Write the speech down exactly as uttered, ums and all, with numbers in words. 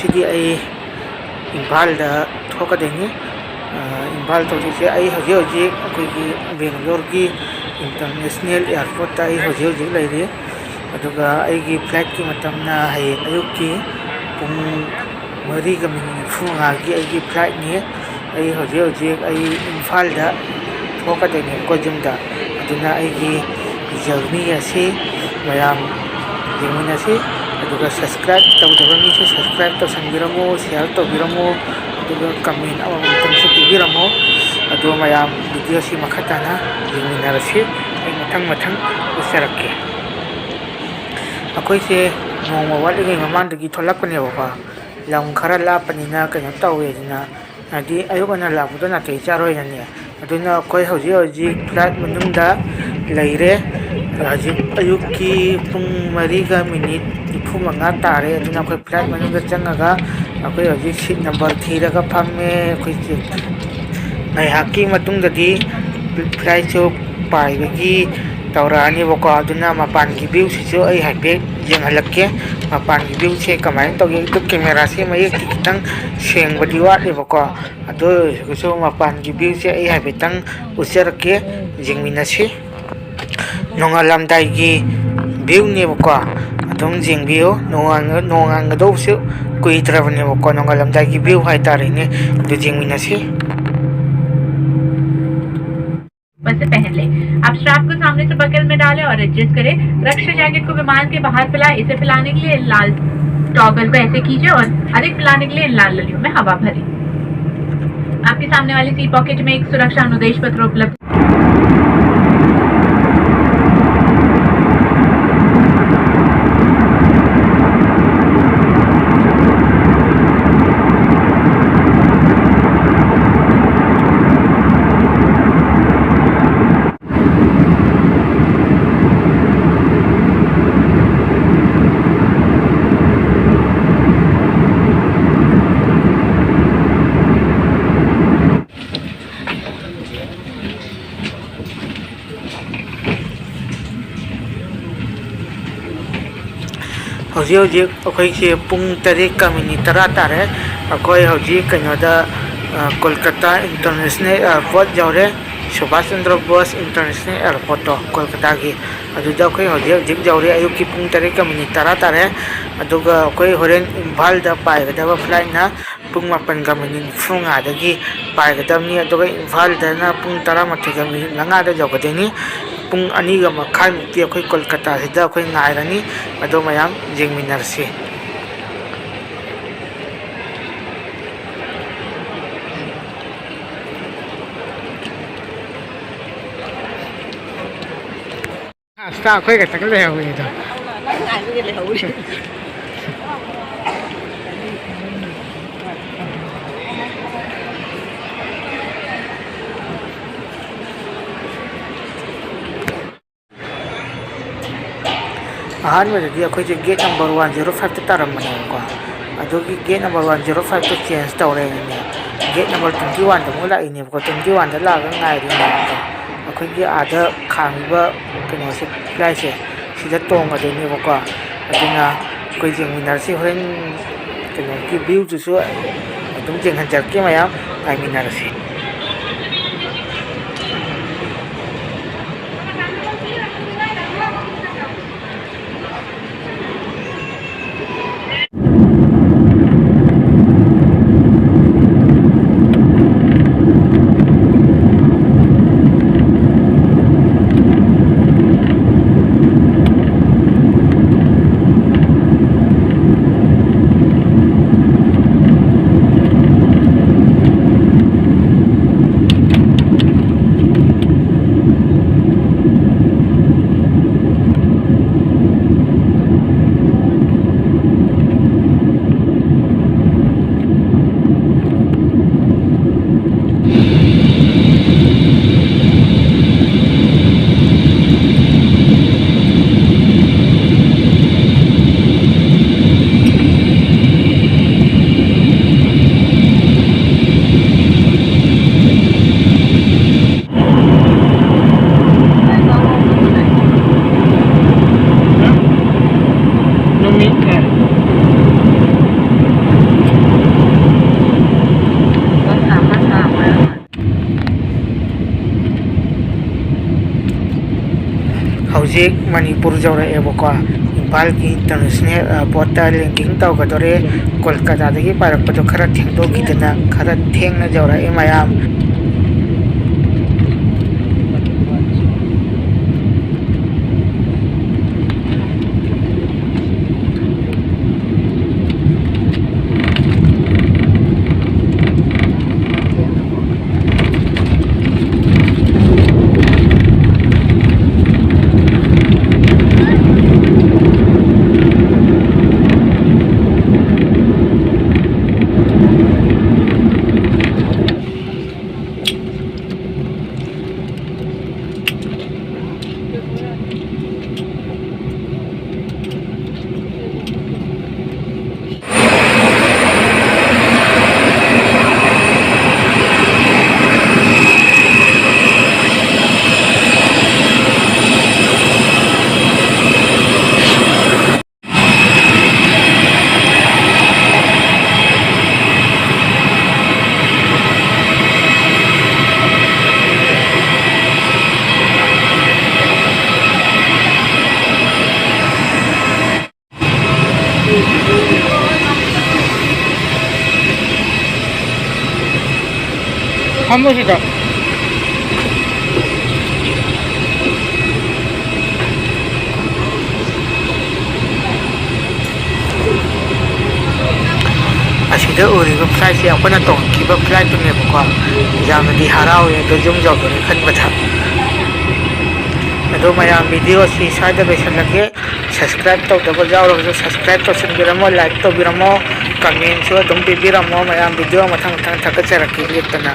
ꯁꯤꯗꯤ ꯑꯩ ꯏꯝꯐꯥꯜꯗ ꯊꯣꯛꯀꯗꯣꯏꯅꯤ꯫ ꯑ, ꯏꯝꯐꯥꯜ ꯊꯣꯛꯇꯣꯏꯁꯦ ꯑꯩ ꯍꯧꯖꯤꯛ ꯍꯧꯖꯤꯛ ꯑꯩꯈꯣꯏꯒꯤ ꯕꯦꯡꯒ꯭ꯂꯣꯔꯒꯤ ꯏꯟꯇꯔꯅꯦꯁꯅꯦꯜ ꯑꯦꯌꯥꯔꯄꯣꯔꯠꯇ ꯑꯩ ꯍꯧꯖꯤꯛ ꯍꯧꯖꯤꯛ ꯂꯩꯔꯤ꯫ ꯑꯗꯨꯒ ꯑꯩꯒꯤ ꯐ꯭ꯂꯥꯏꯠꯀꯤ ꯃꯇꯝꯅ ꯍꯌꯦꯡ ꯑꯌꯨꯛꯀꯤ ꯄꯨꯡ ꯃꯔꯤꯒ ꯃꯤꯅꯤꯠ ꯅꯤꯐꯨ ꯃꯉꯥꯒꯤ ꯑꯩꯒꯤ ꯐ꯭ꯂꯥꯏꯠꯅꯤ꯫ ꯑꯩ ꯍꯧꯖꯤꯛ ꯍꯧꯖꯤꯛ ꯑꯩ ꯏꯝꯐꯥꯜꯗ ꯊꯣꯛꯀꯗꯣꯏꯅꯦꯕꯀꯣ, ꯌꯨꯝꯗ꯫ ꯑꯗꯨꯅ ꯑꯩꯒꯤ ꯖꯔꯅꯤ ꯑꯁꯤ ꯃꯌꯥꯝ ꯌꯦꯡꯃꯤꯟꯅꯁꯤ꯫ ꯑꯗꯨꯒ subscribe ꯇꯧꯗꯕ ꯃꯤꯁꯨ subscribe ꯇꯧꯁꯟꯕꯤꯔꯝꯃꯨ, share ꯇꯧꯕꯤꯔꯝꯃꯨ, ꯑꯗꯨꯒ comment ꯑꯃꯃꯝꯇꯪꯁꯨ ꯄꯤꯕꯤꯔꯝꯃꯨ꯫ ꯑꯗꯣ ꯃꯌꯥꯝ video ꯁꯤ ꯃꯈꯥ ꯇꯥꯅ ꯌꯦꯡꯃꯤꯟꯅꯔꯁꯤ꯫ ꯑꯩ ꯃꯊꯪ ꯃꯊꯪ ꯎꯠꯆꯔꯛꯀꯦ꯫ ꯑꯩꯈꯣꯏꯁꯦ ꯅꯣꯡꯃ ꯋꯥꯠꯂꯤꯉꯩ ꯃꯃꯥꯡꯗꯒꯤ ꯊꯣꯛꯂꯛꯄꯅꯦꯕꯀꯣ꯫ ꯂꯝ ꯈꯔ ꯂꯥꯞꯄꯅꯤꯅ ꯀꯩꯅꯣ ꯇꯧꯋꯦ ꯑꯗꯨꯅ, ꯍꯥꯏꯗꯤ ꯑꯌꯨꯛ ꯉꯟꯅ ꯂꯥꯛꯄꯗꯣ ꯅꯥꯇꯩ ꯆꯥꯔꯣꯏꯅꯅꯦ꯫ ꯑꯗꯨꯅ ꯑꯩꯈꯣꯏ ꯍꯧꯖꯤꯛ ꯍꯧꯖꯤꯛ flight ꯃꯅꯨꯡꯗ ꯂꯩꯔꯦ꯫ ꯍꯧꯖꯤꯛ ꯑꯌꯨꯛꯀꯤ ꯄꯨꯡ ꯃꯔꯤꯒ ꯃꯤꯅꯤꯠ ꯅꯤꯐꯨ ꯃꯉꯥ ꯇꯥꯔꯦ꯫ ꯑꯗꯨꯅ ꯑꯩꯈꯣꯏ flight ꯃꯅꯨꯡꯗ ꯆꯪꯉꯒ ꯑꯩꯈꯣꯏ ꯍꯧꯖꯤꯛ seat number ꯊꯤꯔꯒ ꯐꯝꯃꯦ꯫ ꯑꯩꯈꯣꯏꯁꯦ ꯉꯥꯏꯍꯥꯛꯀꯤ ꯃꯇꯨꯡꯗꯗꯤ flight ꯁꯨ ꯄꯥꯏꯕꯒꯤ ꯇꯧꯔꯛꯑꯅꯦꯕꯀꯣ꯫ ꯑꯗꯨꯅ ꯃꯄꯥꯟꯒꯤ view ꯁꯤꯁꯨ ꯑꯩ ꯍꯥꯏꯐꯦꯠ ꯌꯦꯡꯍꯜꯂꯛꯀꯦ꯫ ꯃꯄꯥꯟꯒꯤ view ꯁꯦ ꯀꯃꯥꯏꯅ ꯇꯧꯒꯦ? ꯑꯗꯨ camera ꯁꯦ ꯃꯌꯦꯛꯇꯤ ꯈꯤꯇꯪ ꯁꯦꯡꯕꯗꯤ ꯋꯥꯠꯂꯦꯕꯀꯣ꯫ ꯑꯗꯨ ꯑꯣꯏꯔꯒꯁꯨ ꯃꯄꯥꯟꯒꯤ view ꯁꯦ ꯑꯩ ꯍꯥꯏꯐꯦꯠꯇꯪ ꯎꯠꯆꯔꯛꯀꯦ, ꯌꯦꯡꯃꯤꯟꯅꯁꯤ꯫ ꯅꯣꯡꯉꯥꯜꯂꯝꯗꯥꯏꯒꯤ view ꯅꯦꯕꯀꯣ꯫ ꯑꯗꯨꯝ ꯌꯦꯡꯕꯤꯌꯨ꯫ ꯅꯣꯡꯉꯥꯟ-, ꯅꯣꯡꯉꯥꯟꯒꯗꯧꯕꯁꯨ ꯀꯨꯏꯗ꯭ꯔꯕꯅꯦꯕꯀꯣ꯫ ꯅꯣꯡꯉꯥꯜꯂꯝꯗꯥꯏꯒꯤ view ꯍꯥꯏꯇꯥꯔꯦꯅꯦ꯫ ꯑꯗꯨ ꯌꯦꯡꯃꯤꯟꯅꯁꯤ꯫ बस से पहन ले। आप स्ट्रैप को सामने से बगल में डालें और एडजस्ट करें। रक्षा जैकेट को विमान के बाहर फैलाएं। इसे फैलाने के लिए इन लाल टॉगल को ऐसे कीजिए और अधिक फैलाने के लिए इन लाल नलियों में हवा भरें। आपके सामने वाली सीट पॉकेट में एक सुरक्षा अनुदेश पत्र उपलब्ध ꯍꯧꯖꯤꯛ ꯍꯧꯖꯤꯛ ꯑꯩꯈꯣꯏꯁꯦ ꯄꯨꯡ ꯇꯔꯦꯠꯀ ꯃꯤꯅꯤꯠ ꯇꯔꯥ ꯇꯥꯔꯦ꯫ ꯑꯩꯈꯣꯏ ꯍꯧꯖꯤꯛ ꯀꯩꯅꯣꯗ, ꯑ, ꯀꯣꯜꯀꯇꯥ ꯏꯟꯇꯔꯅꯦꯁꯅꯦꯜ ꯑꯦꯌꯥꯔꯄꯣꯔꯠ ꯌꯧꯔꯦ, ꯁꯨꯚꯥꯁ ꯆꯟꯗ꯭ꯔ ꯕꯣꯁ ꯏꯟꯇꯔꯅꯦꯁꯅꯦꯜ ꯑꯦꯌꯥꯔꯄꯣꯔꯠꯇꯣ ꯀꯣꯜꯀꯇꯥꯒꯤ꯫ ꯑꯗꯨꯗ ꯑꯩꯈꯣꯏ ꯍꯧꯖꯤꯛ ꯍꯧꯖꯤꯛ ꯌꯧꯔꯦ, ꯑꯌꯨꯛꯀꯤ ꯄꯨꯡ ꯇꯔꯦꯠꯀ ꯃꯤꯅꯤꯠ ꯇꯔꯥ ꯇꯥꯔꯦ꯫ ꯑꯗꯨꯒ ꯑꯩꯈꯣꯏ ꯍꯣꯔꯦꯟ ꯏꯝꯐꯥꯜꯗ ꯄꯥꯏꯒꯗꯕ ꯐ꯭ꯂꯥꯏꯠꯅ ꯄꯨꯡ ꯃꯥꯄꯟꯒ ꯃꯤꯅꯤꯠ ꯅꯤꯐꯨ ꯃꯉꯥꯗꯒꯤ ꯄꯥꯏꯒꯗꯕꯅꯤ, ꯑꯗꯨꯒ ꯏꯝꯐꯥꯜꯗꯅ ꯄꯨꯡ ꯇꯔꯥꯃꯥꯊꯣꯏꯒ ꯃꯤꯅꯤꯠ ꯃꯉꯥꯗ ꯌꯧꯒꯗꯣꯏꯅꯤ꯫ ꯄꯨꯡ ꯑꯅꯤꯒ ꯃꯈꯥꯏꯃꯨꯛꯇꯤ ꯑꯩꯈꯣꯏ ꯀꯣꯜꯀꯇꯥꯁꯤꯗ ꯑꯩꯈꯣꯏ ꯉꯥꯏꯔꯅꯤ꯫ ꯑꯗꯣ ꯃꯌꯥꯝ ꯌꯦꯡꯃꯤꯟꯅꯔꯁꯤ꯫ ꯑꯁ, ꯑꯩꯈꯣꯏ ꯈꯛꯇꯒ ꯂꯩꯍꯧꯔꯦꯗꯣ꯫ ꯑꯍꯥꯟꯕꯗꯗꯤ ꯑꯩꯈꯣꯏꯁꯦ gate number one zero five ꯇ ꯇꯥꯔꯝꯕꯅꯦꯕꯀꯣ꯫ ꯑꯗꯨꯒꯤ gate number one zero five ꯇꯣ change ꯇꯧꯔꯦꯅꯦ꯫ Gate number twenty one ꯗ ꯑꯃꯨꯛ ꯂꯥꯛꯏꯅꯦꯕꯀꯣ꯫ Twenty one ꯗ ꯂꯥꯛꯑꯒ ꯉꯥꯏꯔꯤꯅꯦꯕꯀꯣ꯫ ꯑꯩꯈꯣꯏꯒꯤ ꯑꯥꯗ ꯈꯥꯝꯃꯤꯕ ꯀꯩꯅꯣꯁꯦ, ꯐ꯭ꯂꯥꯏꯠꯁꯦ, ꯁꯤꯗ ꯇꯣꯡꯒꯗꯣꯏꯅꯦꯕꯀꯣ꯫ ꯑꯗꯨꯅ ꯑꯩꯈꯣꯏ ꯌꯦꯡꯃꯤꯟꯅꯔꯁꯤ꯫ ꯍꯣꯔꯦꯟ ꯀꯩꯅꯣꯒꯤ view ꯗꯨꯁꯨ ꯑꯗꯨꯝ ꯌꯦꯡꯍꯟꯖꯔꯛꯀꯦ ꯃꯌꯥꯝ, ꯉꯥꯏꯃꯤꯟꯅꯔꯁꯤ꯫ ꯍꯧꯖꯤꯛ ꯃꯅꯤꯄꯨꯔ ꯌꯧꯔꯛꯑꯦꯕꯀꯣ꯫ ꯏꯝꯐꯥꯜꯒꯤ ꯏꯟꯇꯔꯅꯦꯁꯅꯦꯜ ꯑꯦꯌꯥꯔꯄꯣꯔꯠꯇ ꯂꯦꯟꯗꯤꯡ ꯇꯧꯒꯗꯣꯔꯦ꯫ ꯀꯣꯜꯀꯇꯥꯗꯒꯤ ꯄꯥꯏꯔꯛꯄꯗꯣ ꯈꯔ ꯊꯦꯡꯗꯣꯛꯈꯤꯗꯅ ꯈꯔ ꯊꯦꯡꯅ ꯌꯧꯔꯛꯑꯦ ꯃꯌꯥꯝ꯫ ꯐꯝꯃꯣ ꯁꯤꯗ꯫ ꯑꯁꯤꯗ ꯎꯔꯤꯕ flightꯁꯦ ꯑꯩꯈꯣꯏꯅ ꯇꯣꯡꯈꯤꯕ flightꯇꯨꯅꯦꯕꯀꯣ꯫ ꯌꯥꯝꯅꯗꯤ ꯍꯔꯥꯎꯋꯦ ꯑꯗꯣ ꯌꯨꯝ ꯌꯧꯗꯣꯔꯦ ꯈꯟꯕꯗ꯫ ꯑꯗꯣ ꯃꯌꯥꯝ, videoꯁꯤ ꯁ꯭ꯋꯥꯏꯗ ꯂꯣꯏꯁꯤꯜꯂꯒꯦ꯫ Subscribe ꯇꯧꯗꯕ ꯌꯥꯎꯔꯒꯁꯨ subscribe ꯇꯧꯁꯤꯟꯕꯤꯔꯝꯃꯣ, like ꯇꯧꯕꯤꯔꯝꯃꯣ, commentꯁꯨ ꯑꯗꯨꯝ ꯄꯤꯕꯤꯔꯝꯃꯣ ꯃꯌꯥꯝ꯫ Video ꯃꯊꯪ ꯃꯊꯪ ꯊꯥꯒꯠꯆꯔꯛꯀꯦ ꯂꯦꯞꯇꯅ꯫